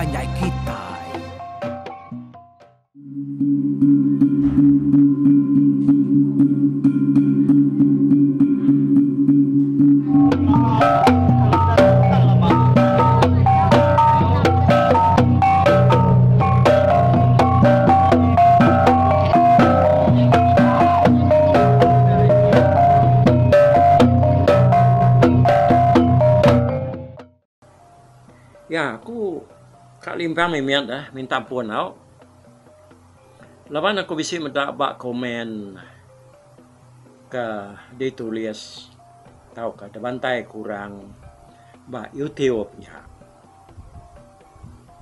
panjai kitai. Ya aku ka limpang mimit eh minta ampun au. Laban aku bisi meda ba komen ke ditulis tauka dibantai ke orang ba YouTube nya.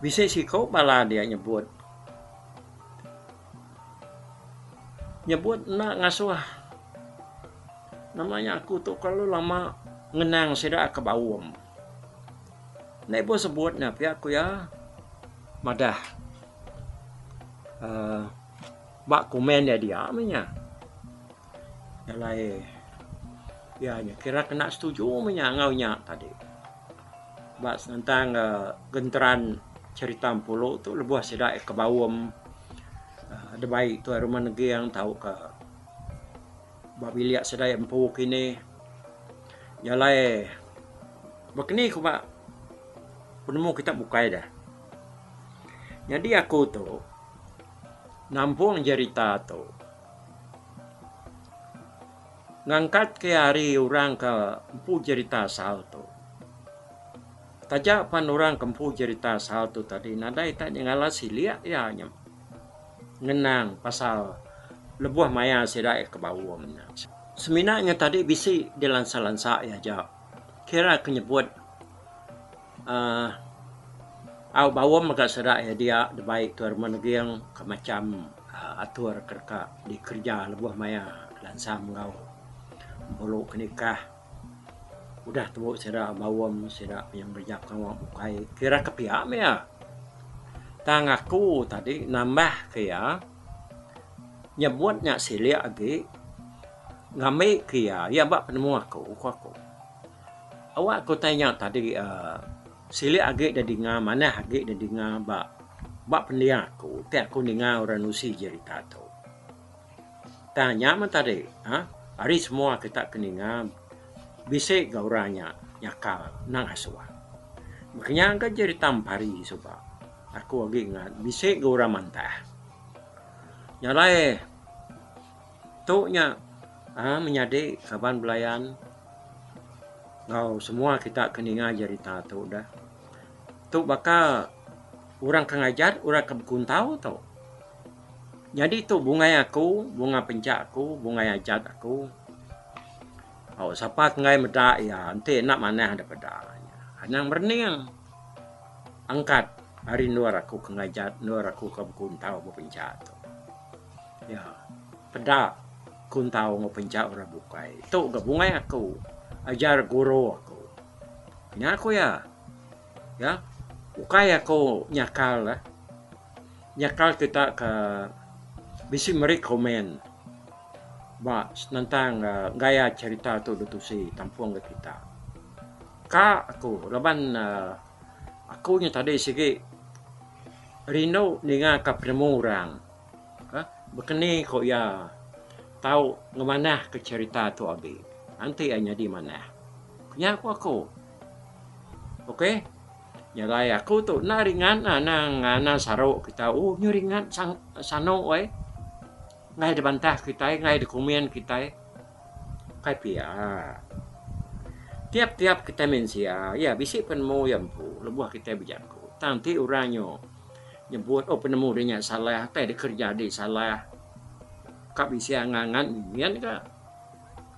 Bisi siku bala dia nyebut nyebut enda ngasuh nama nya aku tu kelalu lama ngenang sida ke baum. Enda ibuh sebut ne pia ku iya madah uhh ba komen iya dia meh nya. Alai iya nya kira kena setuju meh nya enggau nya tadi. Ba senentang genteran cherita empulu tu lebuh sida ke baum uhh dibai tuai rumah neging tauka ba bilik sida empu kini. Nya alai baka ni ku ba penemu kita bukai deh. Nyadi aku tu nampung jerita tu. Ngangkat ke ari orang ke empu jerita asal tu. Taja pan orang ke empu jerita asal tu tadi nadai tak nyengala silik iya nya ngenang pasal lebuh maya sida iya ke baum nya. Semina nya tadi bisi dilansa-lansa iya aja. Kira ke nyebut uhh au baum mega sida iya dia dibai Tuan Rumah Neging ke macham. Atur ke deka dikereja lebuh maya lansam enggau bulu ke nikah udah tembu sida baum sida yang ngereja pengawa bukai kira ke pia meh iya. Tang aku tadi nambah ke iya nyebut nya silik agi ngambi ke iya, iya ba penemu aku ku aku. Awak ke utai nya tadi uhh Silik agi da dinga manah agi da dinga ba ba pending aku ti aku ninga orang nusi jerita tu. Tang nya meh tadi uhh ari semua kita ke ninga bisi ga orang nya nyakal nang asuh. Meh nya ga jerita empari suba aku agi ngan bisi ga orang mantah. Nya alai tu nya uhh menyadi kaban belayan. Enggau semua kita ke ninga jerita tu dah. Tu baka orang ke ngajat, orang ke bekuntau tu. Nyadi tu bungai aku, bunga pencha aku, bungai ajat aku. Au sapa ke enggai meda iya enti enda manah da peda iya. Anang merening angkat ari endur aku ke ngajat, endur aku ke bekuntau bepencha tu. Iya peda kuntau enggau pencha orang bukai. Tu ga bungai aku ajar guru aku. Nya ku iya. Ya ukai aku nyakal eh. Nyakal kita ke bisi meri komen ba senentang gaya cherita tu ditusi tampung ga kita. Ka aku laban uhh aku nya tadi sigi rindu ninga ka penemu orang. Baka ni ku iya tau ngemanahka cherita tu agi. Enti iya nyadi manah. Nya ku aku. Ok. Nya alai aku tu enda ringat anang anang saru kita oh nyu ringat sanu ai. Enggai dibantah kitai enggai dikumin kitai. Kai pia. Tiap-tiap kitai mensia iya bisi penemu iya empu lebuh kitai bejaku. Tang ti orang nyu nyebut oh penemu deh nya salah tai deh kerja deh salah ka bisi angan angan mimit ka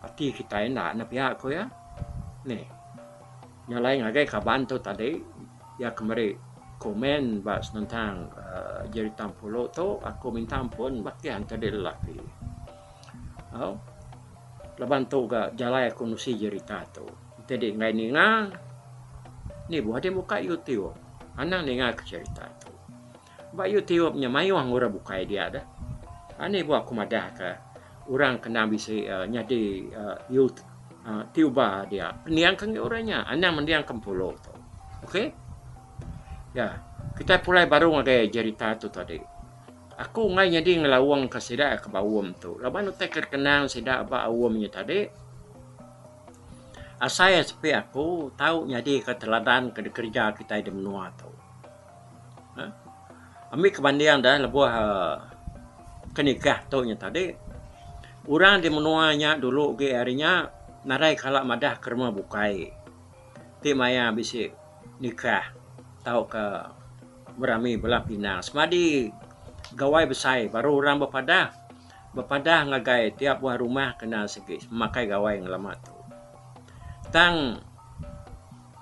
ati kitai enda ne pia ku iya neh. Nya alai ngagai kaban tu tadi iya ke meri komen ba senentang uhh jerita Empulu tu aku minta ampun bakih enti deh lelaki. Au laban tu ga jalai aku nusi jerita tu enti deh enggai ninga ni buah deh muka YouTube. Anang ninga ke cherita tu. Ba YouTube nya mayuh orang bukai dia deh. Ani buah aku madah ke orang ke endang bisi nyadi you tuber dia. Pending ke orang nya anang mending ke empulu tu. Ok. Ya, kitai pulai baru ngagai jerita tu tadi. Aku enggai nyadi ngelaungka sida ke baum tu laban utai ke dikenang sida ba aum nya tadi asai sepi aku tau nyadika teladan ke dikereja kitai di menua tu. uhh Ami ke banding da lebuh uhh ke nikah tu nya tadi orang di menua nya dulu agi ari nya nadai kala madah ke rumah bukai ti maya bisi nikah tauka berami bala pinang. Semadi gawai besai baru orang bepadah, bepadah ngagai tiap buah rumah kena sigi makai gawai ngelama tu. Tang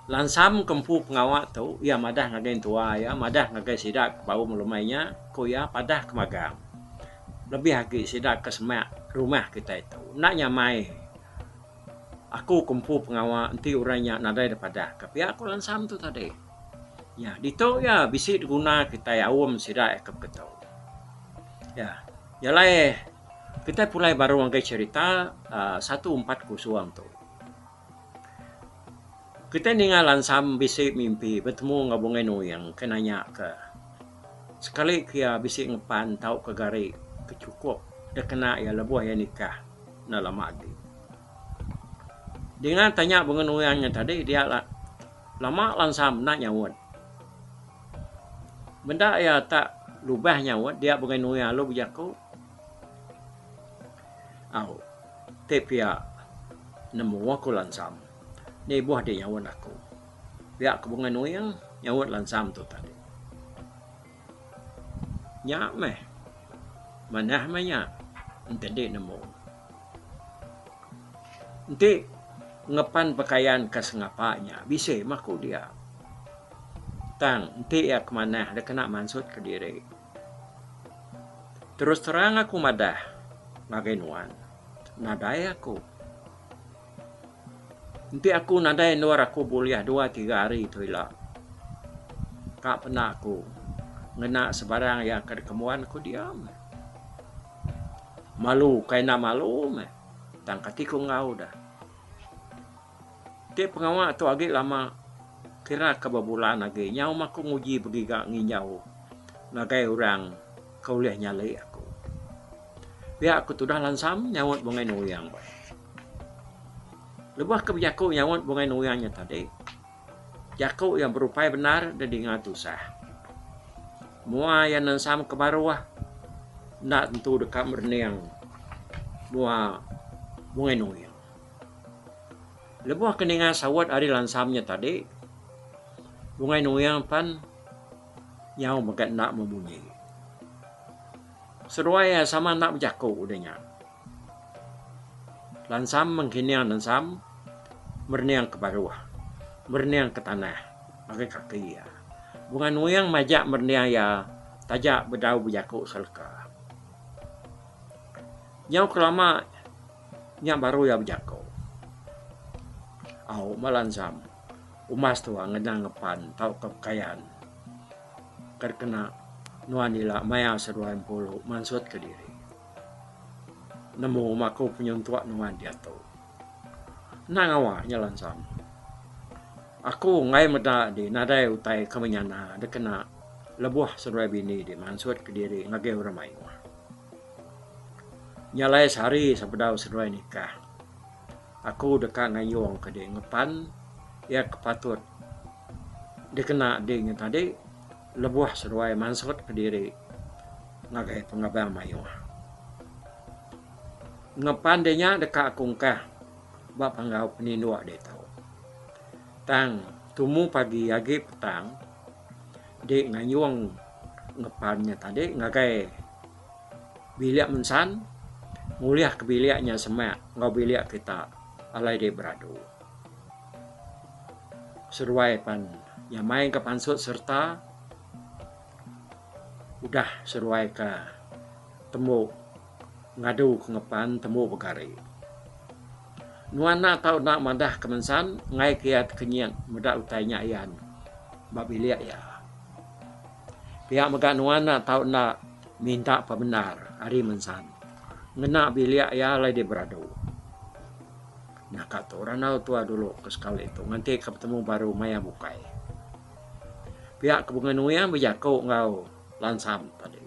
lansam ke empu pengawa tu iya madah ngagai entua iya madah ngagai sida ke baum lumai nya ku iya padah ke magang. Lebih agi sida ke semak rumah kitai tu enda nyamai aku ke empu pengawa enti orang nya nadai dipadah ka pia ku lansam tu tadi. Nya ditu iya bisi diguna kitai aum sida ke beketu. Ya jalai kitai pulai baru ngagai cherita uhh 140 tu. Kitai ninga lansam bisi mimpi betemu enggau Bungai Nuing ke nanya ke sekali ke iya bisi ngepan tauka gari ke chukup dikena iya lebuh iya nikah enda lama agi. Dinga tanya Bungai Nuing nya tadi dia la. Lama lansam enda nyaut. Meda iya tak lubah nyaut dia Bungai Nuya lalu bejaku, Au, ti pia nemu aku lansam. Nibuh dih nyaut aku. Pia ku Bungai Nuing nyaut lansam tu tadi. Nya meh. Manah meh nya enti dih nemu. Enti ngepan pekayan ke sengapa nya bisi meh ku dia. Tang enti iya ke manah deka kena mansut kediri. Terus terang aku madah ngagai nuan nadai aku. Enti aku nadai endur aku bulih dua tiga hari tu ila ka penda aku ngena sebarang iya ke dikembuan aku dia meh. Malu kai enda malu meh tang kati ku enggau deh. Ti pengawa tu agi lama kira ke bebulan agi nyau meh aku nguji begiga nginjau ngagai orang ke ulih nyali aku. Pia ku tudah lansam nyaut Bungai Nuing. Lebuh ke bejaku nyaut Bungai Nuing nya tadi, jaku iya berupai bendar didinga tusah. Mua iya nensam ke baruh enda tentu deka merening mua Bungai Nuing. Lebuh ke ninga saut ari lansam nya tadi, Bungai Nuing pan nyau mega enda memunyi. Seduai iya sama enda bejaku udah nya. Lansam mengkining nensam merening ke baruh, merening ke tanah ngagai kaki iya. Bunga Nuing majak merening iya taja bedau bejaku seleka. Nyau kelama nya baru iya bejaku. Au meh lansam umbas tuah ngena ngepan tauka pekayan. Ke kena nuan ila maya seduai empulu mansutka diri. Nemu maku penyuntuk nuan diatu. Enda ngawa nya lansam. Aku enggai meda di nadai utai ke menyana dikena lebuh seduai bini di mansutka diri ngagai orang mayuh. Nya alai sehari sebedau seduai nikah. Aku deka ngayungka diri ngepan iya ke patut dikena diri nya tadi lebuh seduai mansutka diri ngagai pengabang mayuh. Ngepan diri nya deka aku engkah ba panggau peninduk ditu. Tang tumu pagi agi petang diri ngayung ngepan nya tadi ngagai Bilik mensan, ngulihka bilik nya semak enggau bilik kita alai dei beradu. Seduai pan nyamai ka pansut sereta udah seduai ka tembu ngadu ke ngepan tembu begari. Nuan enda tau enda madah ke mensan enggai ke iya tekenyit meda utai nya ayan ba bilik iya. Pia mega nuan enda tau enda minta pemendar ari mensan ngena bilik iya alai deh beradu. Naka tu randau tua dulu ke sekali tu nganti ka betemu baru maya bukai. Pia ke Bungai Nuing bejaku enggau Lansam tadi.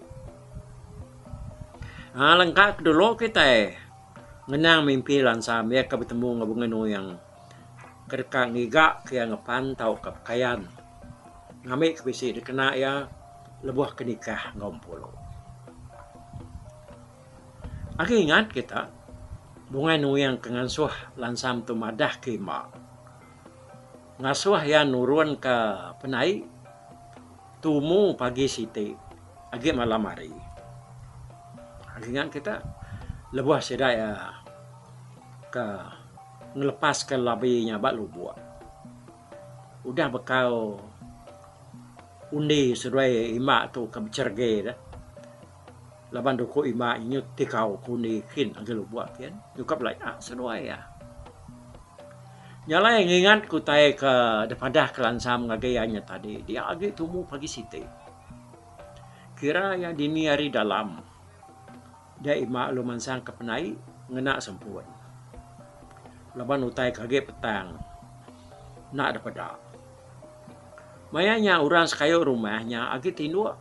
Aa lengka ke dulu kitai ngenang mimpi Lansam iya ke betemu enggau Bungai Nuing ke deka ngiga ke iya ngepan tauka pekayan ngambi ke bisi dikena iya lebuh ke nikah enggau Empulu. Agi ingat kita Bungai Nuing ke ngasuh Lansam tu madah ke imba. Ngasuh iya nurun ke penai tumu pagi siti agi malam hari. Agi ingat kita lebuh sida iya ke ngelepaska labi nya ba lubok. Udah bekau undi seduai imba tu ke becherege deh. Laban duku imba nyut tikau ke undi kin agi lubok kin nyukap laya seduai iya. Nya alai ngingat ke utai ke dipadah ke lansam ngagai iya nya tadi dia agi tumu pagi siti. Kira iya dini hari dalam dia ima lalu mansang ke penai ngena sempun. Laban utai ke agi petang enda dep peda. Maya nya orang sekayu rumah nya agi tinduk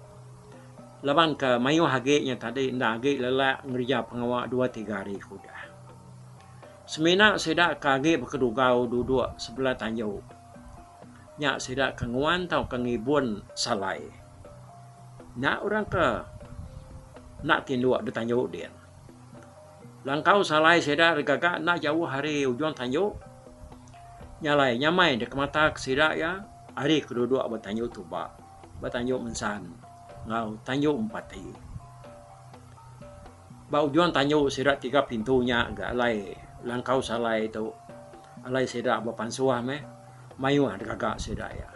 laban ke mayuh agi nya tadi enda agi lelak ngereja pengawa dua tiga hari ke udah. Semina sida ke agi bekedugau duduk sebelah tanju nya sida ke nguan tauka ngibun salai. Nya orang ke enda tinduk da tanju din. Langkau salai sida digaga enda jauh ari ujung tanju. Nya alai nyamai dikemata ke sida iya ari ke duduk ba tanju tuba, ba tanju mensan enggau tanju empati. Ba ujung tanju sida tiga pintu nya ga alai langkau salai tu alai sida bepansuh meh mayuh digaga sida iya.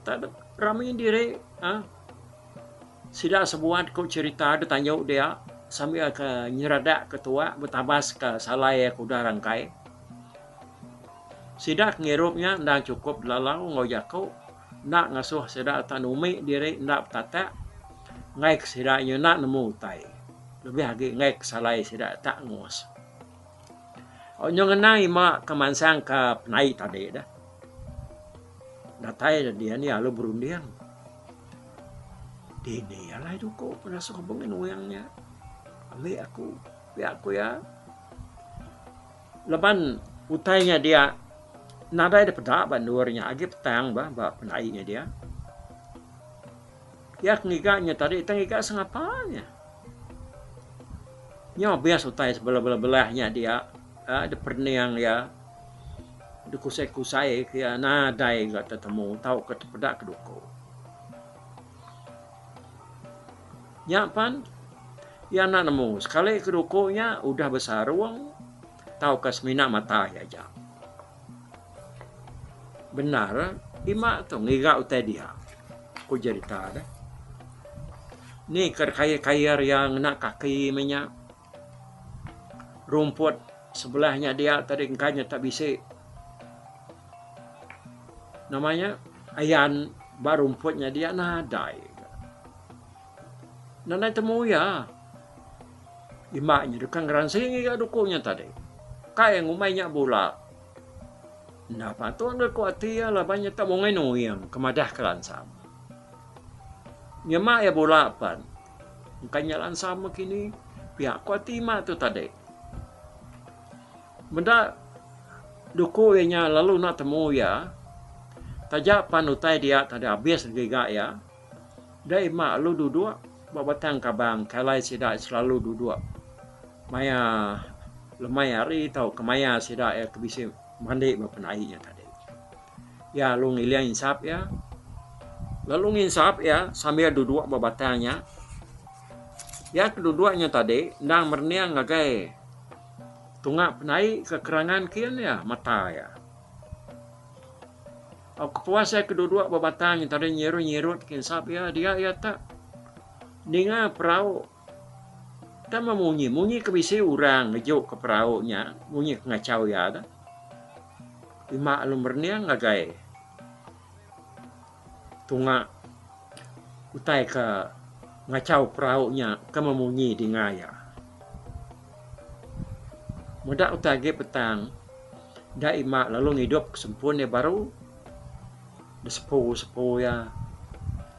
Tak rami diri uhh sida sebuat ku cherita da tanju dia sambil ke nyeradak ke tuak betabas ke salai ke udah rangkai. Sida ke ngirup nya endang chukup belalau enggau jaku enda ngasuh sida tak numi diri enda betatak enggai ke sida inya enda nemu utai lebih agi enggai ke salai sida tak ngus. Nyau ngenang ima ke mansang ke penai tadi deh. Datai dia nya lalu berunding dini alai duku pengasuh bengin wang nya ambi aku pia ku iya. Laban utai nya dia nadai da peda ba endur nya agi petang bah ba penai nya dia. Iya ke ngiga nya tadi tang ngiga sengapa nya. Nyau abis utai sebelah-belah nya dia uhh da perening iya da kusai-kusai ke iya nadai ga tetemu tauka tepeda ke duku. Nya pan iya enda nemu sekali ke duku nya udah besarung tauka semina mata iya aja. Bendar ima tu ngiga utai dia, ku jerita deh. Ni ke kair-kair iya ngena kaki meh nya. Rumput sebelah nya dia tadi engka nya tak bisi. Nama nya ayan ba rumput nya dia nadai. Nadai temu iya. Ima nya deka ngeransi ngiga duku nya tadi. Kai ngumbai nya bula. Enda patut ga ku ati iya laban nya tak bungai nuing ke madah ke lansam. Nyema iya bula pan. Engka nya lansam meh kini pia ku ati ma tu tadi. Meda duku iya nya lalu enda temu iya taja pan utai dia tadi abis giga iya deh ima lalu duduk ba batang kabang ke alai sida selalu duduk maya lemai hari tauka maya sida iya ke bisi mandi ba penai nya tadi. Iya lalu ngiling insap iya. Lalu nginsap iya sambil duduk ba batang nya. Iya ke duduk nya tadi endang merening ngagai tunga penai ke kerangan kin iya mata iya. Kepuas iya ke duduk ba batang nya tadi nyirut-nyirut ke insap iya dia iya tak ninga perau tang meh munyi. Munyi ke bisi orang ngejuk ke perau nya munyi ke ngachau iya tu. Ima lalu merening ngagai tunga utai ke ngachau perau nya ke memunyi dinga iya. Meda utai agi petang da ima lalu ngidup ke sempun iya baru. Disepu-sepu iya.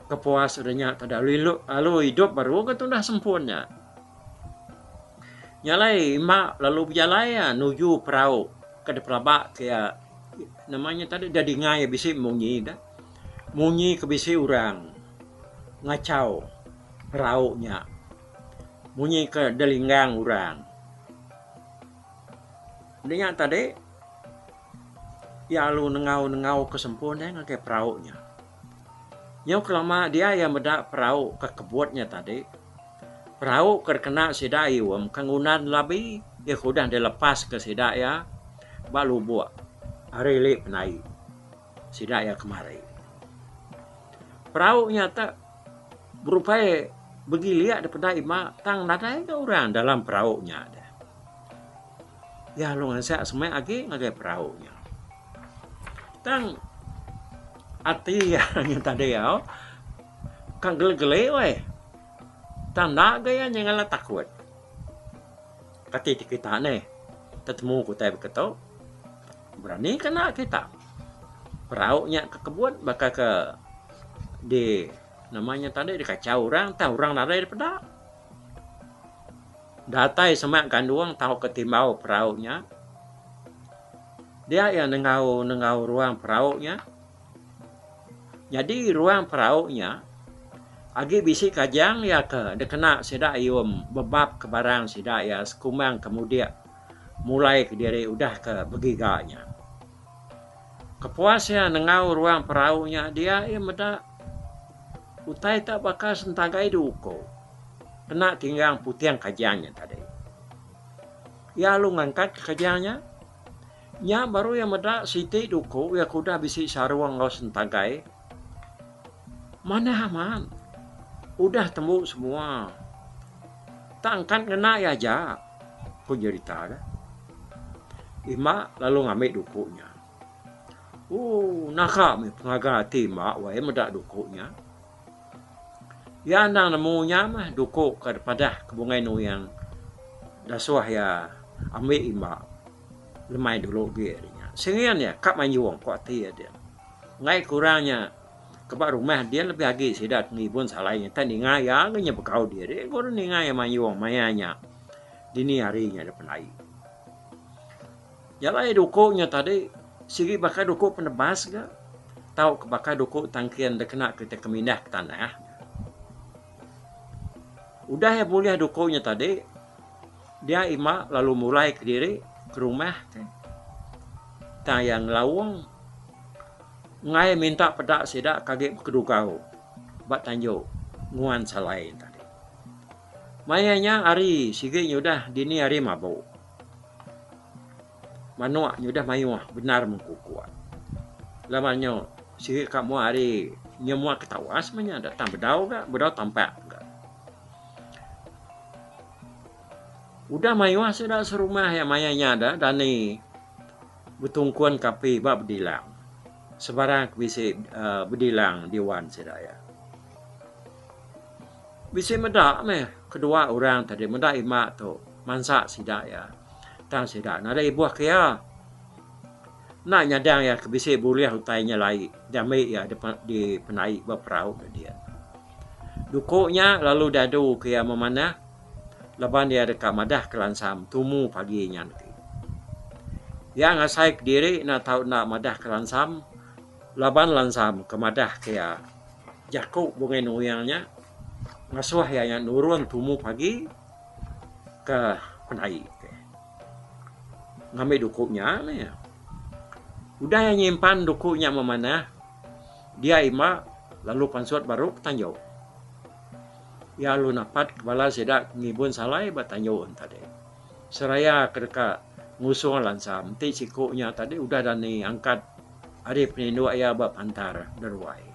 Kepuas udah nya tadi lalu idup baru ga tundah sempun nya. Nya alai ima lalu bejalai iya nuju perau ke dipelaba ke iya nama nya tadi da dinga iya bisi munyi da. Munyi ke bisi orang ngachau perau nya. Munyi ke delinggang orang. Udah nya tadi iya lalu nengau-nengau ke sempun iya ngagai perau nya. Nyau kelama dia iya meda perau ke kebut nya tadi. Perau ke dikena sida ium ke ngundan labi iya ke udah dilepaska sida iya ba lubok ari ili penai sida iya kemari. Perau nya te berupai begilik daripada ima tang nadai ga orang dalam perau nya deh. Iya lalu ngasak semak agi ngagai perau nya. Tang ati iya nya tadi au ka geli-geli weh. Tang enda ga iya nyengala takut. Kati ti kita neh tetemu ku utai baka tu. Berani ke enda kita. Perau nya ke kebun baka ke di nama nya tadi dikachau orang tang orang nadai dipeda. Datai semak gandung tauka timbau perau nya. Dia iya nenggau nenggau ruang perau nya. Nyadi ruang perau nya agi bisi kajang iya ke dikena sida ayum bebap ke barang sida iya sekumbang ke mudik mulai kediri udah ke begiga nya. Kepuas iya nengau ruang perau nya dia iya meda utai te baka sentagai diuko kena tinggang puting kajang nya tadi. Iya lalu ngangkat ke kajang nya. Nya baru iya meda siti duku iya ke udah bisi sarung enggau sentagai. Manah amat. Udah tembu semua. Tak engkat ngena iya aja, ku jerita deh. Ima lalu ngambi duku nya. Ooh naka mih pengaga ati ima weh meda duku nya. Iya endang nemu nya mah duku ke dipadah ke Bungai Nuing dasuh iya ambi ima. Lemai dulu agi ari nya. Singin iya ka mayung ku ati iya din. Enggai ke orang nya ke ba rumah din lebih agi sida ke ngibun salai nya tai ninga iya ga nya begau diri ga orang ninga iya mayung maya nya dini hari nya da pendai. Jalai duku nya tadi sigi baka duku penebas ga tauka baka duku tangkin da kena kita ke mindah ke tanah. Udah iya bulih duku nya tadi Dia ima lalu mulai kediri ke rumah te. Tang iya ngelaung enggai minta peda sida ke agi bekedugau ba tanju nguan salai tadi. Maya nya hari sigi nyudah dini hari mabuk. Manuk nyudah mayuh bendar mengkukuk. Laban nyu sigi ka mua hari nyu mua ketawas meh nya tang bedau ga bedau tampak ga. Udah mayuh sida serumah iya maya nya da dani betungkun ke api ba bedilang. Sebarang ke bisi uhh bedilang diwan sida iya. Bisi meda meh kedua orang tadi meda ima tu mansa sida iya. Tang sida nadai ibuh ke iya. Enda nyadang iya ke bisi bulih utai nyelai diambi iya dipenai ba perau ne dian. Duku nya lalu diadu ke iya memanah laban iya deka madah ke lansam tumu pagi nya enti. Iya ngasai kediri enda tau enda madah ke lansam laban lansam ke madah ke iya. Jaku Bungai Nuing nya ngasuh iya nya nurun tumu pagi ke penai ke ngambi duku nya meh. Udah iya nyimpan duku nya memanah dia ima lalu pansut baru ke tanju. Iya lalu napat ke bala sida ngibun salai ba tanju ne tadi. Seraya ke deka ngusung lansam ti siku nya tadi udah dani angkat Ari peninduk iya ba pantar deruai.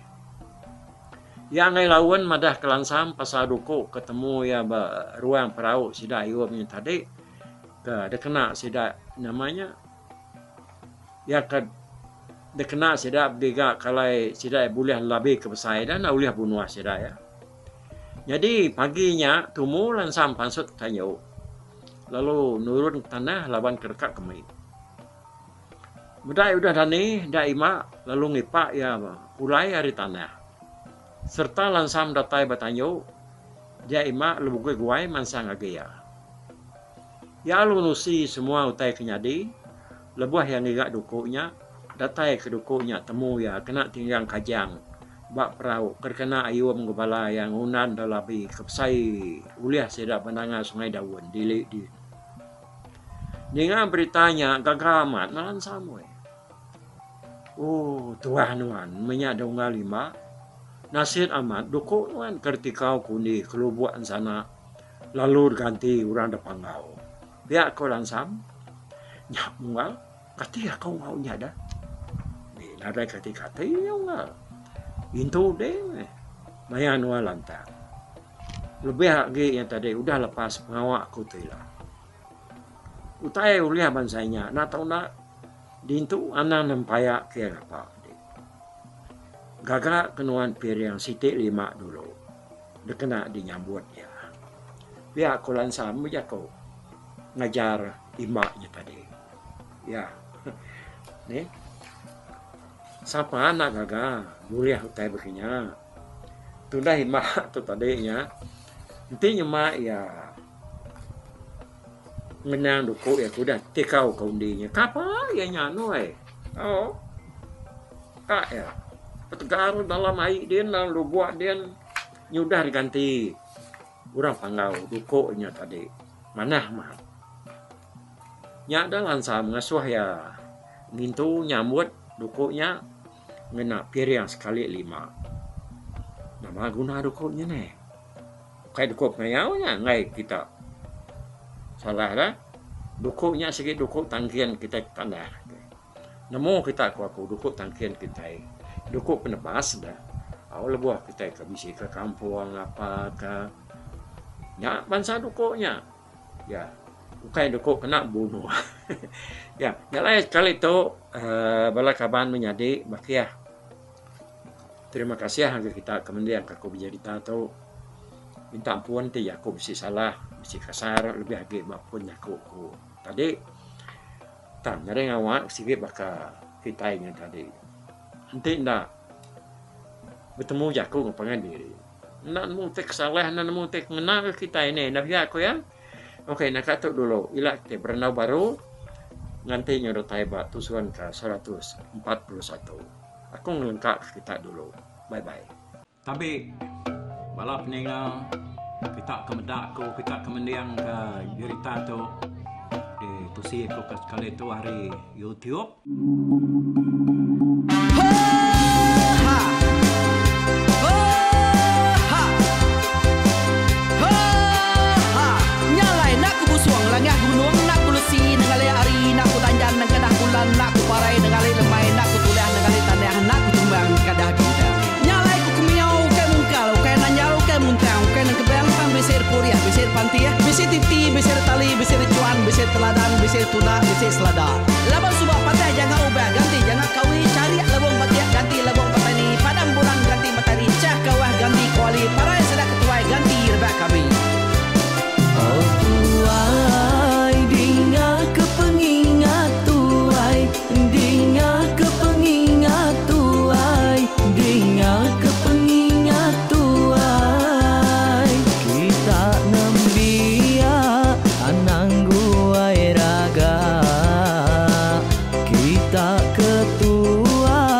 Iya enggai laun madah ke lansam pasal duku ke temu iya ba ruang perau sida ayum nya tadi ke dikena sida nama nya iya ke dikena sida begiga ke alai sida bulih labi ke besai dah enda ulih bunuh sida iya. Nyadi pagi nya tumu lansam pansut ke tanju lalu nurun ke tanah laban ke deka kemi. Meda iya udah dani, enda ima lalu ngipa iya pulai ari tanah. Sereta Lansam datai ba tanju, dia ima lalu begui guai mansang agi iya. Iya lalu nusi semua utai ke nyadi lebuh iya ngiga duku nya, datai ke duku nya temu iya kena tinggang kajang ba perau ke dikena ayum enggau bala iya ngundan lelabi ke besai ulih sida ba nanga Sungai Daun dili din. Ninga berita nya gaga amat Malan Samui. Ooh tuah nuan menya da unggal lima nasit amat duku nuan ke ditikau ke undi ke lubok ensana lalu diganti orang da panggau. Pia ko Lansam. Nya unggal kati aku enggau nya dah. Ni nadai kati-kati nya unggal. Intu deh meh maya nuan lantang. Lebih agi iya tadi udah lepas pengawa aku tu ila. Utai ulih bansa inya enda tau enda dintu anang nempaya ke ngapa ti. Gaga ke nuan piring siti lima dulu dikena dinyambut iya. Pia ku Lansam bejaku ngajar imba nya tadi. Iya. Nih. Sapa enda gaga bulih utai baka nya. Tudah imba tu tadi nya enti nyema iya ngenang duku iya ke udah tikau ke undi nya kapa iya nya anu ai au ka iya petegar dalam ai din dalam lubok din nyudah diganti orang panggau duku nya tadi manah mah. Nya da lansa ngasuh iya ngintu nyambut duku nya ngena piring sekali lima. Nama guna duku nya neh. Ukai duku pengayau nya enggai kita salah dah. Duku nya sigi duku tangkin kitai ke tanah. Nemu kita ku aku duku tangkin kitai duku penebas dah. Au lebuh kitai ke bisi ke kampung apa ka nya bansa duku nya. Ya ukai duku kena bunuh. Ya nya alai sekali tu uhh bala kaban menyadi bakih terima kasih ngagai kita ke mending ka aku bejerita tu. Minta ampun ti aku bisi salah bisi kasar lebih agi ba pun jaku ku tadi. Tang nadai ngawa sigi baka kitai nya tadi. Enti enda betemu jaku enggau pangan diri. Enda nemu ti kesalah enda nemu ti ngena ke kitai ni enda pia ku iya. Okey naka tu dulu ila ti berandau baru nganti nyau datai ba tusun ke 141. Aku ngelengka ke kita dulu. Bye bye. Tabi bala peninga kita ke meda aku kita ke mending ke jerita tu ditusi aku ke sekali tu ari YouTube. Laban suba patah janga ubah ganti janga kawi charik lebong batik ganti lebong petani padam bulan ganti matari chah kawah ganti kuali parai sida ketuai ganti rebak kami. Oh tuai dinga ke pengingat tuai dinga ke pengingat tuai dinga ke pengingat tuai kita nembiak anang guai raga. Kita ke tuai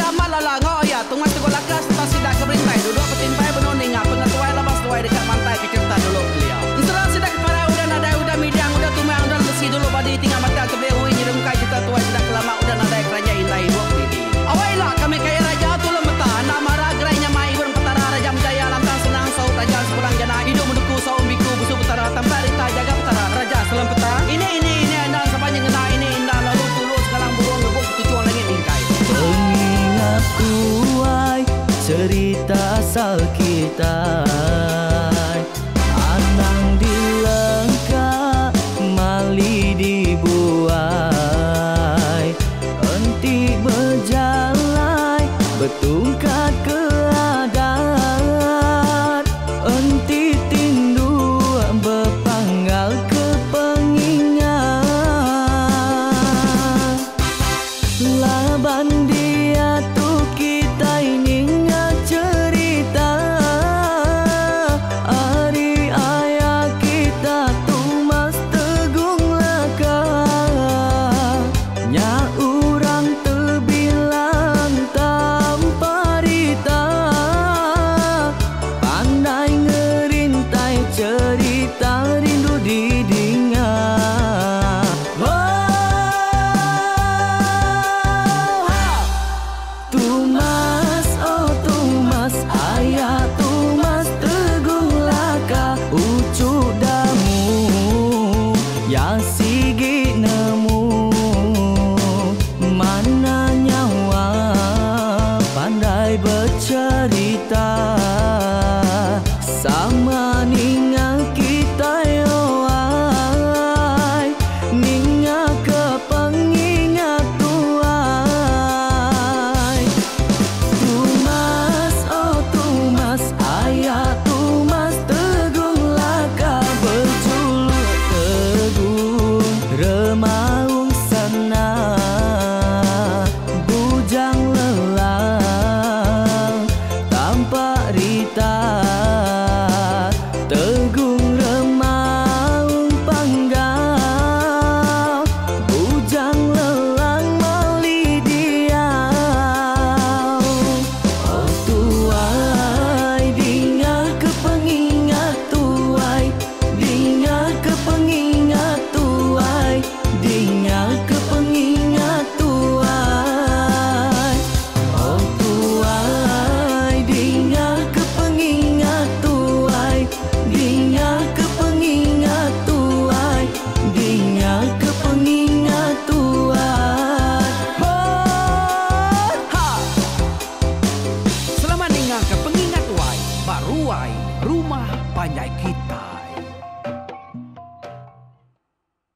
Amat Lala enggau Aya Tungai Teguh Laka sereta sida ke berintai duduk betimpai benung ninga pengetuai laban seduai deka mantai ke cherita dulu kelia. Ensera sida ke parai udah nadai udah midang udah tumang udah lesi dulu badi tinggal matang tebeli ui nyerungkai cherita tuai sida ke lama udah nadai keranjai indai ibuk didi. Awai ila kami kaya raja tulung meta enda mara gerai nyamai ibun petara raja menjaya lantang senang saut raja sepulang jana idup menuku saum biku busu petara tampak rita jaga petara raja selam peta ini ini ini enda saban nyengena ini inda lalu tulu segalang burung ngebuk ketuchung langit mingkai. Pengingat tuai cerita asal kitai Anang dilengka mali dibuai Enti bejalai betul.